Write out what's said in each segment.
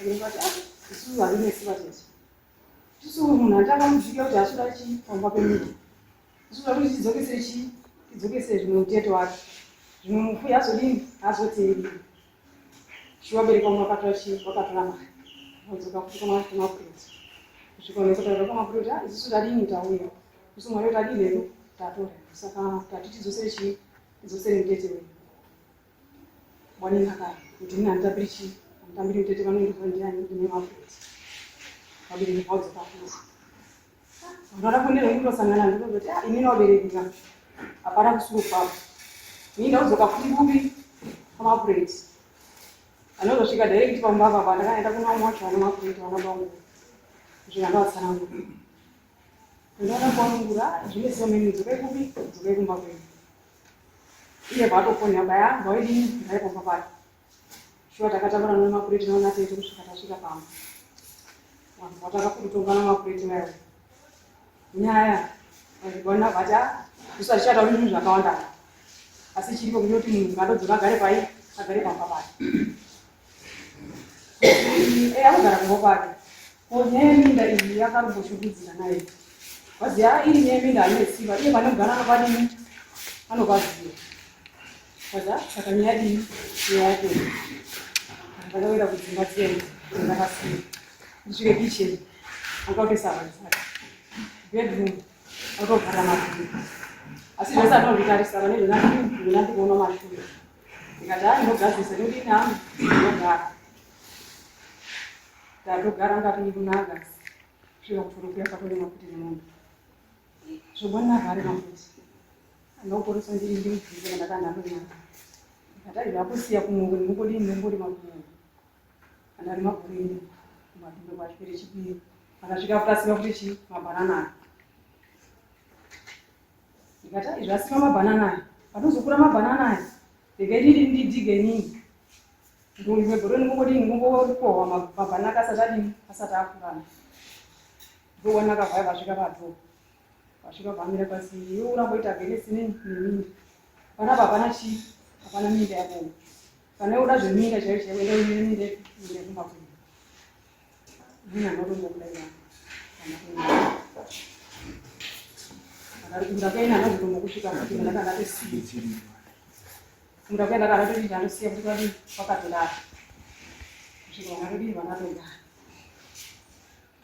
Vabereki vati ah, isusu hatinesi vatete. Isusu munhu handiakamudzika kuti asvira chii pamba pemunhu. Isusu takuti tidzokese chii? Tidzokese zvimwe mutete wake. Zvimwe mufuyi azodini? Azoteereri. Shuwa vabereki vamwe vakatora chii? Vakatora mari. Vodzoka futi kumapureti. Kusvika unokotaura kumapureti, ah, isusu tadini tauya. Isu mwari tadini hedu? Tatora. Saka tati tidzosere chii? Tidzosere mutete wedu. Wanina kare kuti ini handitambiri chii handitambiri mutete vanoendeswa ndiani ndine mapureti vabereki vaudzoka futi vanoda kuenderwa kutosangana ndikuzoti ah inini vabereki ka hapana kusuru kwavo ini ndaudzoka futi kupi pamapureti anozosvika direct pamba apa ndakaenda kuna umwe wacho vane mapureti vana bangu kusvika ndavatsanangura ndaona kuvanungura zvine someni dzokai kupi dzokai kumba kwenyu iye paatofonera baya vaidini ndai pamba pake shuwa takataura nemapureti naona tete kusvika tasvika pamba vanhu vatakakutongana mapureti vayo nyaya vana vati ah, isu hatichatauri zvinhu zvakawanda asi chiripo kunoti munhu ngatodzoka agare pai agare pamba pake eh, anogara kumba kwake ko nyaya yeminda iyi yakarumboshungudzira naye Waziva iri nyaya yeminda hainesiva iye pane mugana anopadini anopaziva waza saka nyaya dini nyaya yake ndakaenda kudzimba dziye ndakasiya ndisvike kitchen akautesa vadzaka bedroom akavhara mabhii asi zvese anozvitarisa vane zvona ndikuona mashure ndikati hai ndogadzisa ndodini hangu ndogara ndatogara ngati kunaka Kusvika kutorobya patorema kuti nemombe. Zvobona vhari mafuti. Andoporesa ndiri ndimubvunze kana ndakanga ndonyara. Ndikati aiwa akusiya kumoko ndinongodini ndongorima kumoko. Kana ari magore kumadhumbe kwacho pere chipiri. Akasvika futi asima futi chii mabhanana aya. Ndikati ai zvasima mabhanana aya. Panozokura mabhanana aya. Regai ndidi ndidhige inini. Ndorime gore ndingongodini ndingongokohwa mabhanana asati adini asati akurana. Ndowana kavhaya vasvika padhoo. Vasvika vamira pasi iwe uramboita against nini neminda. Panapa hapana chii hapana minda yako. Kana iwe uda zveminda chaiyo chaiyo enda uine minda minda yekumba kwenyu. Mina ndinotombokudaira kana kuenda. Ndakaenda ndinozotombokusvika futi ndakanga ndatosiya. Ndakuenda kana toti ndandosiya kuti vadi vakatodaro. Kusvika vanatodii vanatogara.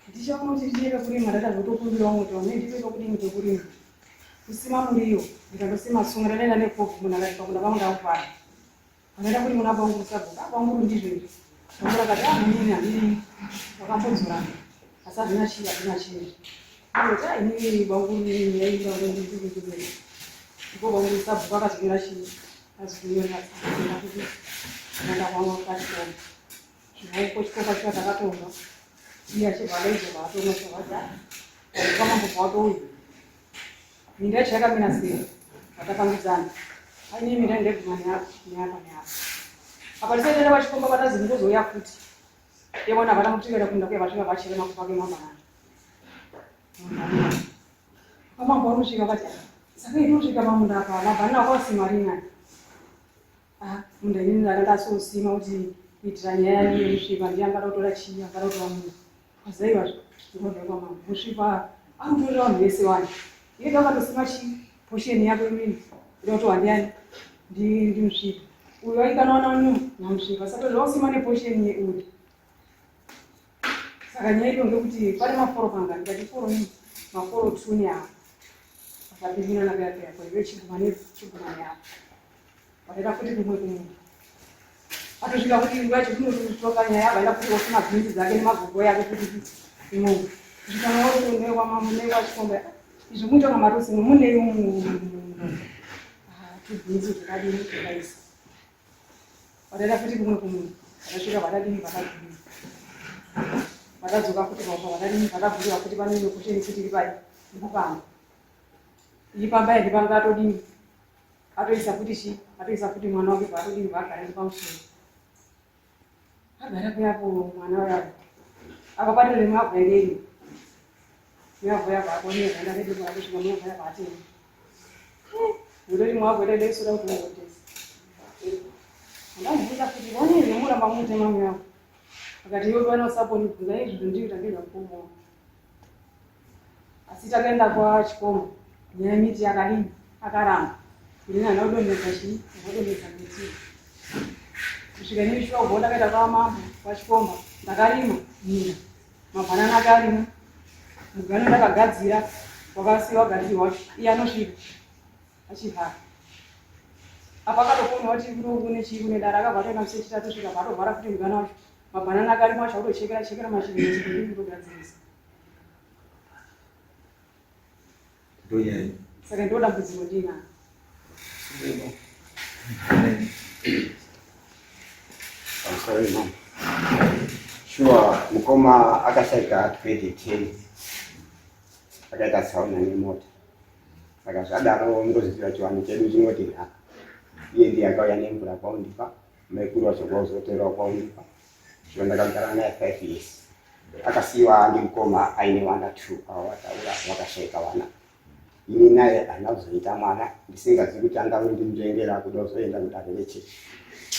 Ndichaona kuti ndiye pekurima ndakazotokumbirawo muti wamwe ndipe pekudini pekurima. Kusima muriwo ndikandosima tsunga ndakaenda nekobvu munhu akati pakunda pangu ndakuvhara. Vakaenda kuri muna banguru sabhuku ah banguru ndizvo izvi. Banguru akati ah munini handini wakambodzorana asi hazvina chii hazvina chii. Ndikati ah inini banguru yaida ndikuti Ndipo vangu sabhuku akazonyora chii azonyora tsamba kuti kuenda kwangu pachikoro. Zvino chikoro chacho takatonga iye achibva adaidza vaatonga chavati kwamambo kwatouya minda yacho yakamira sei vatapangidzana aine minda ndeguma neapa neapa neapa apa tisati taenda pachikomba patazi ndozouya futi yevona havana kutivera kuenda kuya vasvika vachera makupa kemabhanana Pamambo vanosvika vati saka inosvika pamunda apa mabhanana wakasima rini aya ah munda inini ndanga ndasosima kuti kuitira nyaya yemusvipa ndiye angada kutora chii angada kutora munda azaiva ndinobva kwamambo musvipa akutorera vanhu vese wani iye ndakatosima chii posheni yako imini ida kutorwa ndiani ndimusvipa uyu aikanawana nyu namusvipa saka zvausima neposheni yeuyu Saka nyaya iripo ngekuti pane maforo panga ndikati foro ini maforo tuni apa akapindirana paya paya kwa chiguma nechiguma neapa vakaita futi kumwe kumwe atosvika kuti nguva yacho kunotoka nyaya vaenda futi kosima bhinzi dzake nemagogo yake futi imwe kusvika newachikomba izvo muita mamarosi munei umu tubhinzi zvakadini zvakaisa Vakaenda futi kumwe kumunhu vakasvika vakadini vakadini vakadzoka futi vaupa vakadini vakabvunza futi pane imwe kusheni futi iri pai iri pamba iri pamba iri panga atodini atoisa futi chi atoisa futi mwana wake paatodini paagara iri pamusoro agara kuyapo mwana wayavo apa patori mwavhu yange iri mwavhu yavo akonera ndakadini kusvika mwavhu yavo atema Ndoti mwako enda ndaisura kuti ungotesa. Ndamubvunza kuti wani here muramba mutema mweya. Akati iwe pana usapondibvunza izvi zvandiri ndandiri mukoma wangu. Asi takaenda kwachikomo nyaya yemiti yakadini akaramba. Ini handina kudonhedza chii handina kudonhedza miti. Kusvika inini shuwa kubva ndakaenda kwamambo kwachikomba ndakarima minda mabhanana akarima mugano ndakagadzira wakasiwa wagadzirwa iye anosvika achivhara apa akatofonwa kuti kuno kune chii kune dara akabva atoenda musi wechitatu svika patovhara futi mugano wacho mabhanana akarimwa acho autochekera chekera mashizha kutogadzirisa Ndonyaya. Saka ndo dambudziko ndinaro. Pamusoro imama. Sure, mukoma akashaika 2010 akaita tsaona nemota. Saka zvadaro ndoziva chivanhu chedu chinoti nhaka. Iye ndiye akauya nemvura kwaundipa, maikuru wacho kwauzoterawo kwaundipa. Sure ndakagara naye 5 years. Akasiyiwa ndimukoma aine vana 2 avo vataura vakashaika vana. Ini naye handina kuzoita mwana ndisingazivi kuti angave ndimutengera kuda kuzoenda kudare rechechi.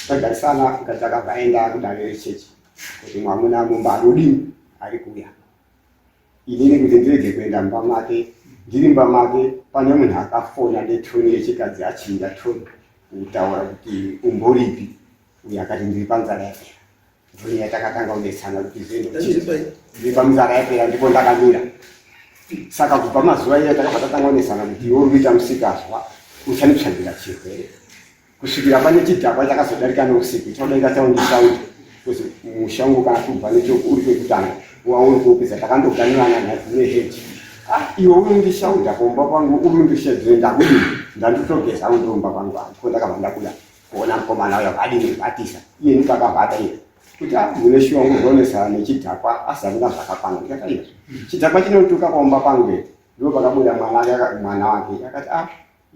Tagarisana mukadzi akabva aenda kudare rechechi kuti mwamuna mumba anodini ari kuuya. Inini kuti ndirege kuenda mumba make, ndiri mumba make pane munhu akafona netoni yechikadzi achinja toni kutaura kuti umboripi uyo akati ndiri panzara yapera. Ndonyaya takatanga kunetsana kuti ndiri pamuzara yapera ndipo ndakamira. Saka kubva mazuva iye takabva tatanga kunetsana kuti iwe uri kuita musikazwa uchanditsvagira chirwere kusvikira pane chidhakwa chakazodarika neusiku chinodarika chaundishaudha kuzi musha wangu kana kubva nechoku uri kwekutanga wauri kuupedza takandoganirana neheji ah, iwe unondishaudha kumba kwangu uri undishedzere ndakudii ndanditogeza undiumba kwangu ko ndakabva ndabuda kuona mukomana uyo vadini vatisa iye ndipo akavhata iye kuti ah, mune shuwa unozonesa nechidhakwa asi hamuna zvakakwana ndikati aiwa chidhakwa chinotuka paumba pangu ndipo pakabuda mwana wake akati ah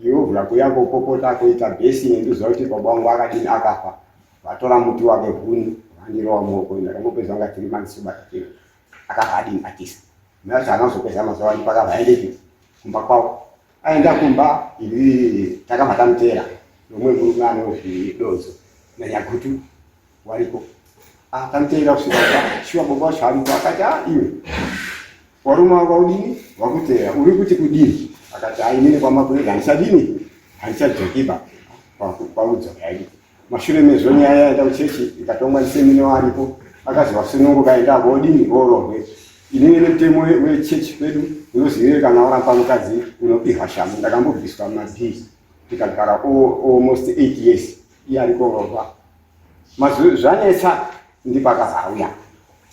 Iwe vhura kuya kopopota kuita bhesi nendiziva kuti baba wangu akadini akafa. Vatora muti wake huni vandirova muoko ndakangopedza vanga tiri months bata chiro. Akafa adini atisa. Mai vacho haana kuzopedza mazuva ndipo akabva aendepi kumba kwavo. Aenda kumba ini takabva tamuteera nomumwe murume anozvi Dodzo naNyagutu wariko. Ah, tamuteera kusvika kumba shuwa baba vacho ariko akati ah iwe Warume wako udini wakuteera uri kuti kudini? Akati ah, inini kwamakurega handichadini handichadzokiba kwakudzoka ini. Mashure mezvo nyaya yaenda kuchechi ikatongwa ndisemine waripo akazi wasununguka enda vodini vororwe. Inini nemutemo wechechi kwedu unozive kana waramba mukadzi unopihwa shamu. Ndakambobviswa mabhii tikagara almost 8 years iye ari kororwa. Zvanetsa ndipo akazauya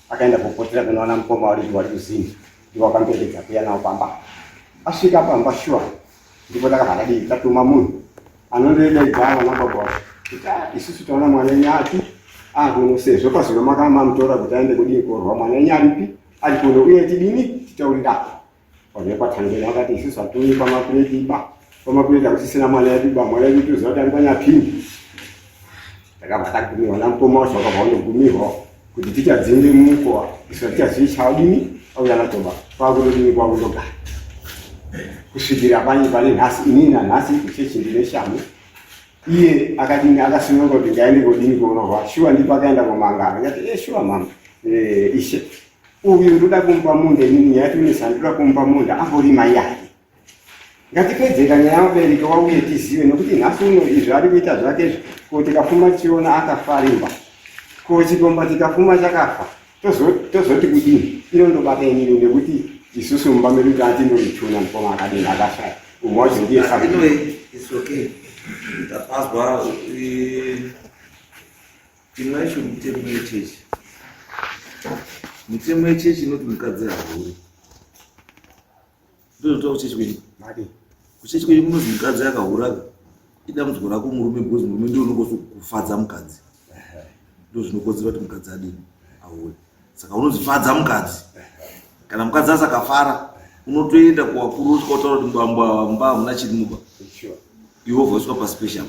akaenda kupotera kunoona mukoma wari wari kuzini ndipo akamperekedza kuya nawo pamba asvika pamba shuwa ndipo takabva tadii tatuma munhu anondoedaidza vana baba wacho kuti ah, isusu taona mwana wenyu ati akuno sezvo pazuva makamamutora kuti aende kudii korwa mwana wenyu aripi ari kuno uye tidini titaurira vanhu vekwatangeni vakati isusu hatiuyi kwamakureti iba kwamakureti hakusisina mwana yedu ba mwana yedu toziva kuti ari kwanyapini takabva tagumirwa namukoma wacho wakabva unogumirwa kuti tichadzinge mukowa isu hatichazivi chaudini auya natoba kwakutodini kwakutogara kusvikira pane pane nhasi inini nanhasi kuchechi ndine shamu iye akadini akasununga kuti ngaende kodini kurohwa shuwa ndipo akaenda komangara ndikati e shuwa mama eh, ishe uyu ndoda kumupa munda inini nyaya yationesa ndoda kumupa munda amborima yake ngatipedzeka nyaya yamubereki wauye tizive nokuti nhasi uno izvi ari kuita zvake izvi ko tikafuma tichiona akafarimba ko chikomba tikafuma chakafa tozoti kudini inondobata inini nekuti isusu mumba medu tatinorichuna mukoma akadini akashaya umwe wacho ndiye Ndapazwa eh, Imwe yacho mitemo yechechi. Mitemo yechechi inoti mukadzi hahure. Ndozvotaura kuchechi kwenyu. Kuchechi kwenyu kunozi mukadzi akahura idambudziko rako murume because murume ndiye unokwanisa kufadza mukadzi. Ndozvinokonzera kuti mukadzi adini ahure. Saka unozifadza mukadzi. Kana mukadzi asakafara unotoenda kuwakuru usvika utaura kuti mbambo ava mumba hamuna chiri mumba. Iwe wobva waiswa paspecial.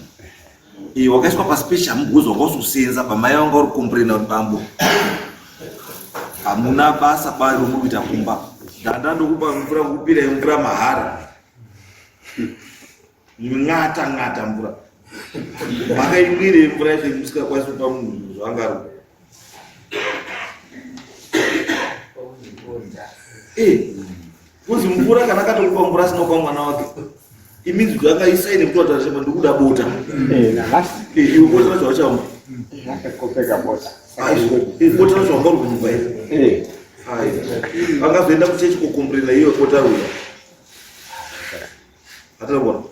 Iwe wakaiswa paspecial because wanga usukusenza pamai vanga uri complaina kuti bambo hamuna basa bari romuri kuita kumba. Ndanda ndokupa mvura kupira mvura mahara. Ng'ata ng'ata mvura. Makaimwire mvura yacho musikakwanisi kupa munhu zvaanga ari. Eh, kuzi mvura kana akatokupa mvura asina kupa mwana wake iminzi kuti akaisaine kuti wataura chema ndikuda bota. Eh, nanhasi. Eh, iwe bota racho hauchamupa. Akakopeka bota. Eh, bota racho wanga uri kumupa here? Eh. Angazoenda kuchechi kukomburira iyo bota ruya. Hatana kuona.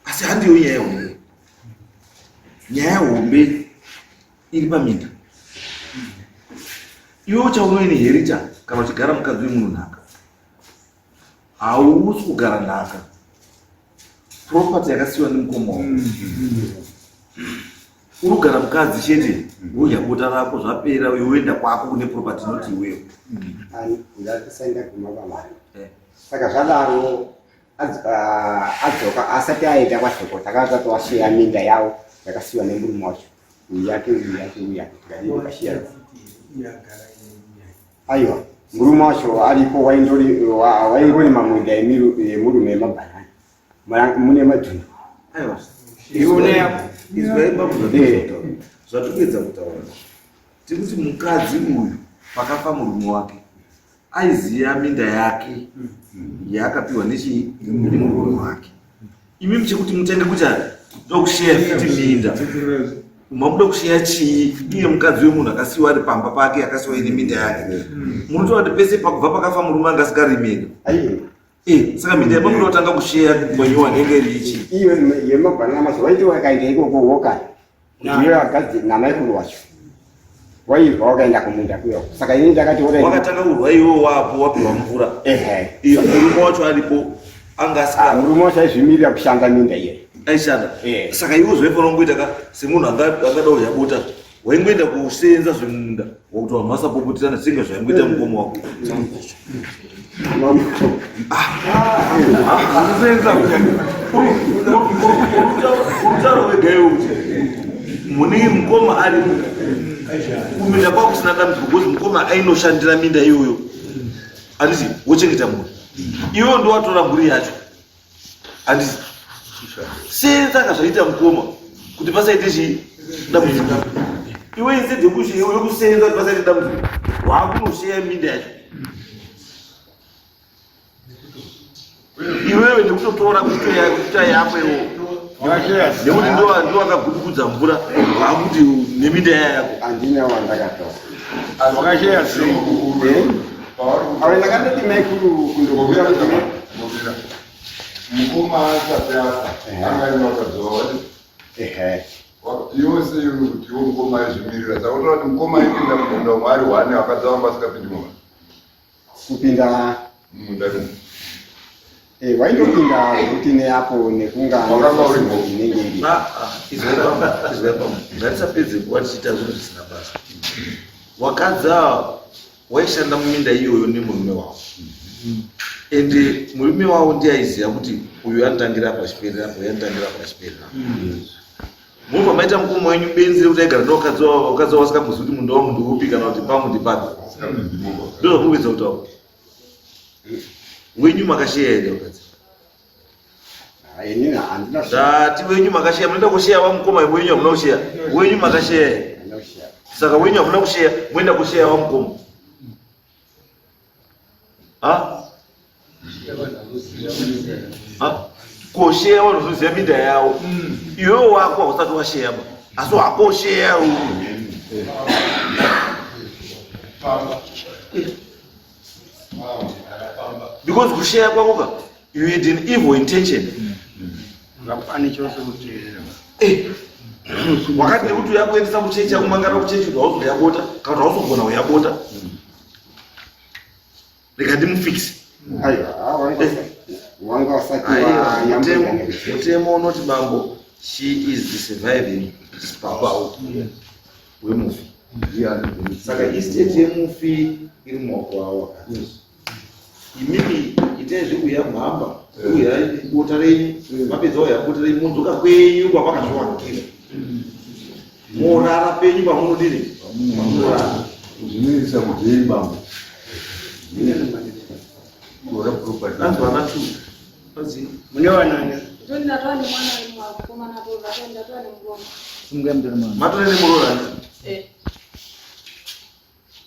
Asi handiyo nyaya hombe. Nyaya hombe iri paminda. Iwe uchaunoinherita kana uchigara mukadzi wemunhu nhaka. Hausi kugara nhaka. Property yakasiyiwa nemukoma wako. Uri kugara mukadzi chete, wodya bota rako zvapera, iwe woenda kwako kune property inoti iwewe. Ndatisanda guma pamari. Eh. Saka zvadaro adzoka asati aenda kwaSoko, takanga towasheya minda yavo yakasiyiwa nemurume wacho. Uyu yake, uyu yake, uyu yake, tikadii tikasheya. Aiwa, murume wacho ariko waingorima minda yemurume yemabhanana. Mune madhunu. Aiwa. Iwe yako. Izwai baba zvatiri kutaura. Zvatiri kutaura. Tiri kuti mukadzi uyu pakafa murume wake aiziya minda yake yaakapiwa nechii nemurume wake. Imi muchikuti mutenge kuti ndokusheya futi minda. Mamuda kusheya chii iye mukadzi wemunhu akasiyiwa ari pamba pake akasiyiwa ine minda yake. Munotaura kuti pese pakubva pakafa murume anga asingarimiri. Aiwa. Eh, saka minda yamamuda kutanga kusheya mwenyu wanenge iri ichi. Iyo yemabhanana macho waiti wakaenda ikoko woka. Ndiyo akadzi namaikuru wacho. Waibva wakaenda kumunda kuyo. Saka ini ndakati ora. Wakatanga kurwa iwe wapo wapiwa mvura. Ehe. Iyo murume wacho aripo anga asika. Murume wacho aizvimirira kushanda minda iye. Aishanda. Eh. Saka iwe zvaifanira kungoita ka semunhu angada kudya bota. Waingoenda kusenza zvemunda wakuti vanhu vasapopoterana senge zvaingoita mukoma wako. Urutauro wega iwe kuti mune mukoma aripo kuminda kwako kusina dambudziko because mukoma ainoshandira minda iyoyo handiti wochengeta mhuri iwewe ndowatora mhuri yacho handiti senza akazvaita mukoma kuti pasaite chii dambudziko iwe instead yekusenza kuti pasaite dambudziko wakunosheya minda yacho iwewe nekutotora kuita yako iwo nekuti ndo akagudugudza mvura wakuti neminda yako Handina wandakatora. Wakasheya sei? Awe ndakatoti maikuru kundokuya kuti Mukoma asati afa anga aine vakadzi vavo. Ehe. Yose iwe kuti iwe mukoma aizvimirira saka unoona kuti mukoma aipinda mumunda umu ari hwane vakadzi vanga vasingapindi mumba. Kupinda mumunda imomo. Eh, waindopinda kuti neapo nekunga Wakanga uri inenge iri. Izwai baba, izwai baba. Ngatisapedze nguva tichiita zvinhu zvisina basa. Wakadzi ava waishanda muminda iyoyo nemurume wavo. Ende murume wavo ndiye aiziva kuti uyu anotangira apa achiperera apa, uyu anotangira apa achiperera apa. Mobva maita mukoma wenyu benzi rekuti aigara nevakadzi wavo, vakadzi wavo vasingambozivi kuti munda wangu ndeupi kana kuti pangu ndepapi. Ndozvamuri kuedza kutaura. Wenyu makasheya here vakadzi? Inini handina Ndati wenyu makasheya, munoenda kusheya vamukoma wenyu hamuna kusheya. Wenyu makasheya here? Handina kusheya. Saka wenyu hamuna kusheya, moenda kusheya vamukoma. Ha? Ha? Kosheya vanhu vanoziva minda yavo. Iwewe wako hausati washeya ba. Asi wakosheya uyu. Because kusheya kwako ka, you had an evil intention. Eh, wakati nekuti uyakuendesa kuchechi yakumangara kuchechi kuti hauzouya bota kana kuti hauzogona uya bota. Rega ndimufixe. Aiwa, wanga usati Aiwa, wanyambuka. mutemo unoti bambo, she is the surviving spouse wemufi. Saka estate yemufi iri mumaoko avo akadzi. Imimi itai zvekuuya mhamba, kuuya bota renyu, mapedza kuuya bota renyu, modzoka kwenyu kwamakazviwanikira. Morara penyu pamunodini? Pamunorara. Zvinoisa mujeri bambo. Ora property. Anzi vana two. Anzi Mune wanani? Ndoni ndatova nemwana wemukomana ndatova nemurume. matore nemuroora. Eh.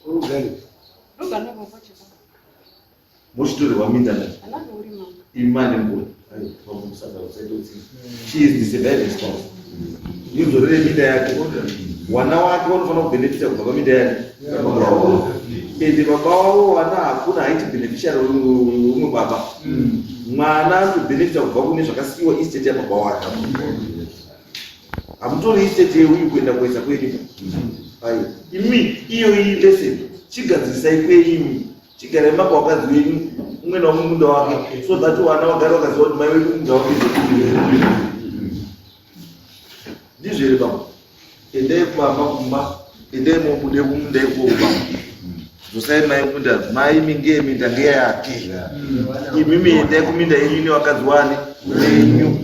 Urugare. Rugare rwako chiko. Mochitorerwa minda na imane mboni. She is the surviving spouse. Imzorere minda yake. Wana wake wanofanira kubenefita kubva paminda yake. Ende baba wavo wana hakuna haiti beneficiary umwe baba. Mwana anotobenefita kubva kune zvakasiyiwa estate yababa wake. Hamutori estate yeuyu kuenda kuisa kwenyu. Ayo. Imi iyo iyi lesson chigadzirisai kwenyu. Chigarai mapa wakadzi wenyu umwe naumwe munda wake so that wana wagare wakaziva kuti mai wedu munda wake ndizvo here baba? Endai kubaba kumba, endai mobude kumunda ikoko baba. Dzosai mai munda, mai minge minda ngeyake. Imimi endai kuminda yenyu nevakadzi wani wenyu.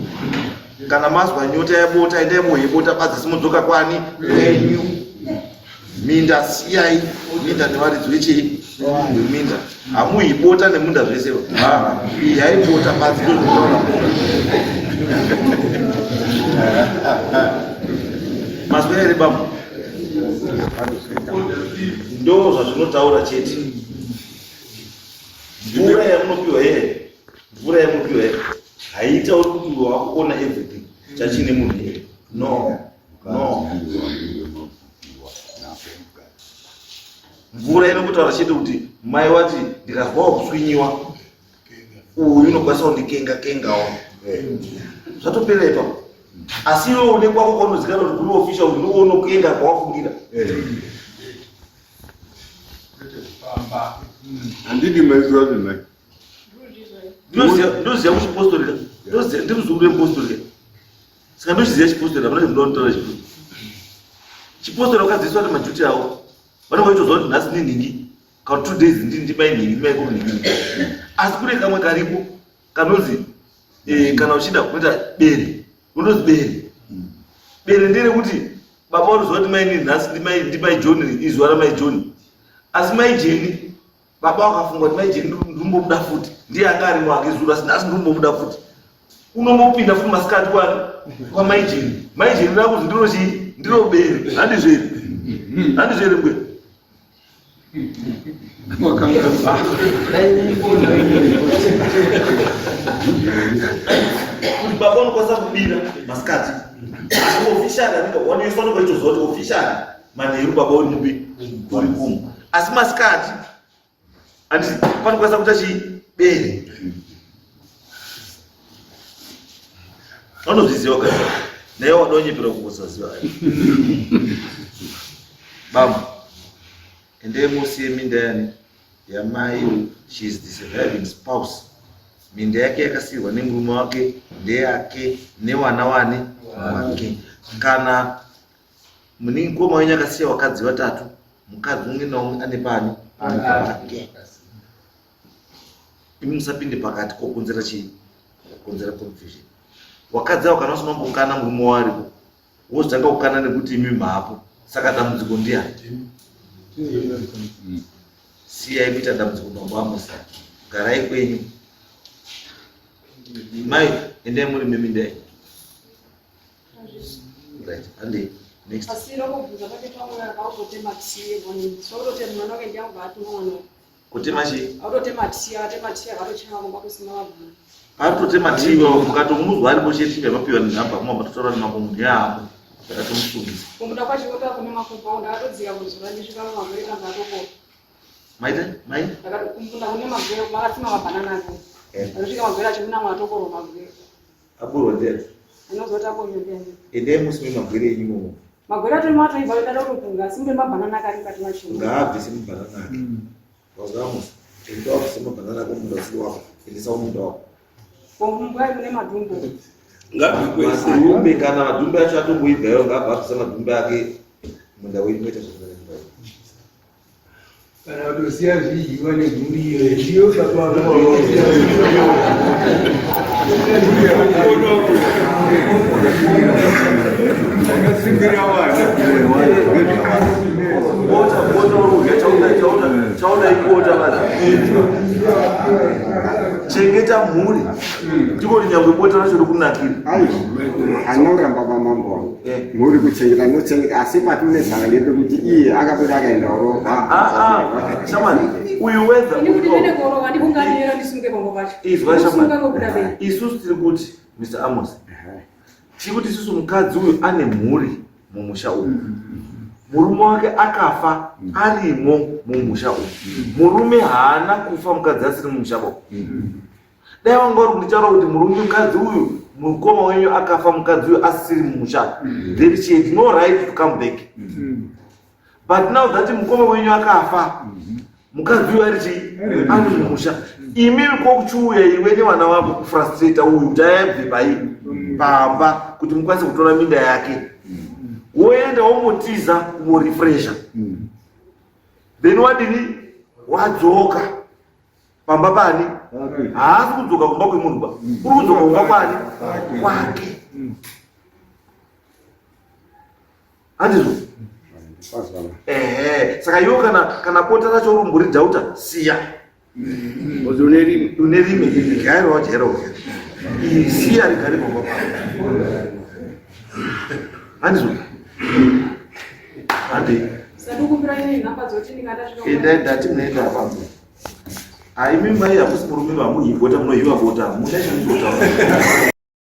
Kana mazwa nyota yebota endai moyebota badzi simudzoka kwani wenyu. Minda siyai minda nevaridzi vechii veminda hamuhi bota nemunda zvese iyai bota badzi ndozvinotaura mazwi here baba ndo zvazvinotaura chete mvura yamunopiwa here mvura yamunopiwa here haitauri kuti wakuona everything chachine munhu here no no mvura inongotaura chete kuti mai wati ndikazwawo kuswinyiwa uyu unokwanisa kundikenga kengawo zvatopera ipapo asi iwe une kwako kwaunozikanwa kuti kuri official kuti ndiwo unokenga kwawafungira handidi maizwa zvemai ndoziva kuchipostori ka ndimuzukuru wemupostori ka saka ndochiziva chipostori hapana chinoda kutaura chipostori chipostori vakadzidziswa kuti majuti avo vanenge vachitoziva kuti nhasi ndinhingi kana 2 days ndimai nhingi ndimai kuru nhingi asi kune kamwe karipo kanonzi eh, kana uchida kuita bere unonzi bere bere nderekuti baba vanoziva kuti mai nhasi ndimai john izuva ramai john asi mai jeni Baba wakafunga kuti mai Jeni ndimbomuda futi ndiye anga ari wake zuro asi nhasi ndimbomuda futi unombopinda futi masikati kwani kwamai Jeni mai Jeni rakuzi ndiro chii ndiro bere handizvo here handizvo here mbuya kuti baba unokwanisa kubira masikati asi officially anenge wanoiswa anenge achitoziva kuti officially manheru baba uri mupi uri kumu asi masikati anditi panokwanisa kuita chii bere vanozviziva ka naye wadonyepera kukusaziva baba endei musiye minda yani yamai she is the surviving spouse minda yake yakasiyirwa nemurume wake ndeyake newana wani wake kana Munin'ikoma wenyu akasiya vakadzi vatatu, mukadzi umwe naumwe ane paani pake. Imi musapinde pakati kokonzera chii? Kokonzera confusion. Wakadzi avo kana usina kumbokana murume waripo, wozotanga kukana nekuti imi mhapo, saka dambudziko ndiyani? Siyai kuita dambudziko bambo Amos, garai kwenyu. Mai, endai muri miminda yenyu. Right, hande next. Asi rokubvunza pake pamwe vautotema tii soutotema mwana wake ndiye akubva atuma mwana wake. Kutema chii? Autotema tii, akatema tii akatochema kumba kusina vabvunza. Arikutotema tii iwawo mukatomuzwa aripo chete chibva mapiwa nenhamba mumwe matotaura nemambo munhu yaamo zvakatomusungisa. Kumbuda kwacho kotava kune makomba ndakatodzika kuzuva ndisvika mumagwere kanzi atokora. Maita? Mai? Ndakatokumbunda kune magwere makatsima mabhanana ako. Ndakasvika magwere acho muna mwatokorwa magwere. Aburwa ndiani? Anozoti aburwa ndiani? Endai musime magwere enyu imomo. Magwere atori matoibva dada kutopunga asi mune mabhanana akari mukati macho. Ngaabvise mabhanana ake. Wazvamos. Enda wabvise mabhanana ako munda usiri wako. Endesa munda wako. Kombwa mune madhumbe. Madhumbe kana madhumbe acho atomboibva iwo ngaabva abvisa madhumbe ake munda wenyu moita zvakanaka. Kana kutosiya zvidyiwa nemhuri iyo ndiyo baba vakasimbira vana. Bota bota urudya chaona chaona chaona ibota basi. Chengeta mhuri. Ndiko kuti nyangwe bota racho rikunakira. Aiwa, anoramba pamambo wangu. Mhuri kuchengeta nochengeta asi patinetsana ndepekuti iye akabuda akaenda orohwa. Ah ah, shamani. Uyu wether Ini kuti ndiende kuorowa ndikunganira ndisimuke pambo pacho. Izwa Ndosimuka ngobuda shamwari. bei. Isusu tiri kuti Mr. Amos. Tiri kuti isusu mukadzi uyu ane mhuri mumusha umu. Murume wake akafa arimo mumusha umu. Murume haana kufa mukadzi asiri mumusha umu. Dai wanga uri kunditaura kuti murume mukadzi uyu mukoma wenyu akafa mukadzi uyu asiri mumusha. Then she had no right to come back. But now that mukoma wenyu akafa mukadzi uyu ari chii ari mumusha imimi kokuchiuya iwe nevana vako kufrustrata uyu kuti ayabve pai pamba kuti mukwanise kutora minda yake woenda womotiza kumorefresha then wadini wadzoka pamba pani haasi kudzoka kumba kwemunhu ba uri kudzoka kumba kwani kwake handizvo ehe saka iwo kana kana bota racho uri kumboridhauta siya une rimwe gairo wajaira kudya siya rigare pamba pako handizvo handei endai ndati munoenda apapo haimi mai hamusi murume vamuhibota munohiwa bota muna chandinotaura.